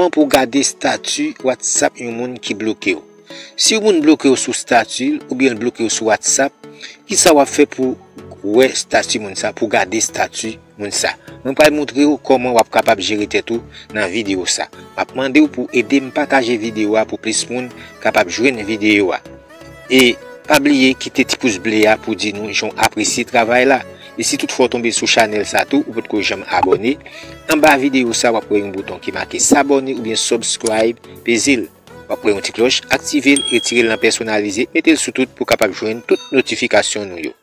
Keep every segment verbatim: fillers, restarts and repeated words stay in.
Kòman pou w gade estati WhatsApp yon moun ki bloke w? Si yon moun bloke w sou estati l oubyen l bloke w sou WhatsApp, kisa w ap fè pou wè estati moun sa, pou gade estati moun sa? Mwen pral montre w kòman w ap kapab jere tèt ou nan videyo sa. M ap mande w pou ede m pataje videyo a pou plis moun kapab jwenn videyo a. E pa bliye kite ti pous ble a pou di nou jan w apresye travay la. E si toutfwa w tonbe sou chanèl sa tou, ou potko janm abòne, anba videyo sa w ap wè yon bouton ki make s'abonner oubyen subscribe, peze l. W ap wè yon ti klòch, aktive l, retire l nan pèsonalize, mete l sou tout pou w kapab jwenn tout notifikasyon nou yo.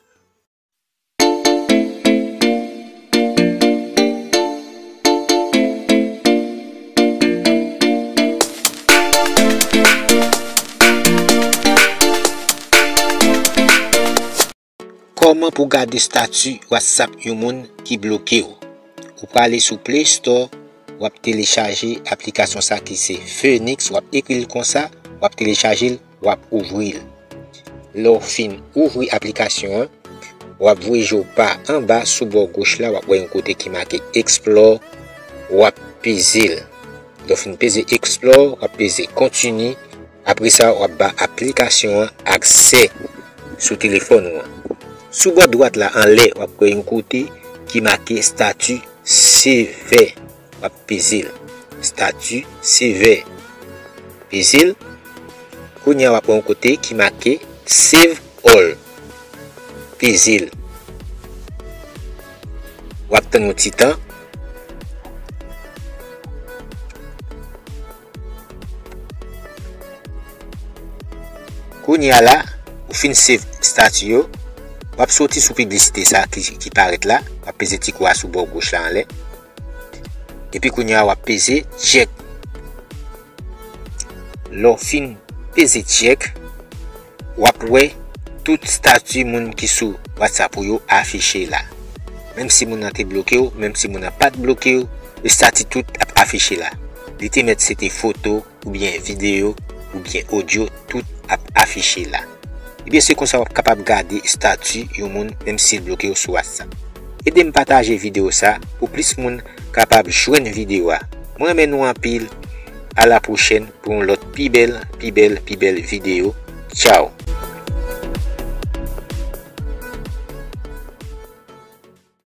Kòman pou gade estati WhatsApp yon moun ki bloke w? Ou prale sou Play Store, w ap telechaje aplikasyon sa ki se Phoenix, w ap ekri l konsa, w ap telechaje l, w ap ouvri l. Lè w fin ouvri aplikasyon an, w ap voye je w pa anba sou bò goch la, w ap wè yon kote ki make Explore, w ap peze l. Lè w fin peze Explore, w ap peze Continue. Apre sa, w ap ba aplikasyon an aksè sou telefòn ou an. Sou bò dwat la anlè, w ap wè yon kote ki make Estati sevè. W ap peze l. Estati sevè. Peze l. Kounye a, w ap wè yon kote ki make Save All. Peze l. W ap tann yon ti tan. Kounye a la, ou fin save estati yo, w ap soti sou piblisite sa ki, ki parèt la, w ap peze ti kou a sou bò goch la anlè. Epi kounye a, w ap peze check. Lè w fin peze check, w ap wè tout estati moun ki sou WhatsApp ou yo afiche la. Menm si moun nan te bloke w, menm si moun nan pa t bloke w, estati tout ap afiche la. Li te mèt se te foto, oubyen videyo, oubyen odyo, tout ap afiche la. Ebyen, se konsa w ap kapab gade estati yon moun, menm si l bloke w sou WhatsApp. Ede m pataje videyo sa pou plis moun kapab jwenn videyo a. Mwen renmen nou anpil. A la pwochèn pou yon lòt pi bèl, pi bèl, pi bèl videyo. Tchaw!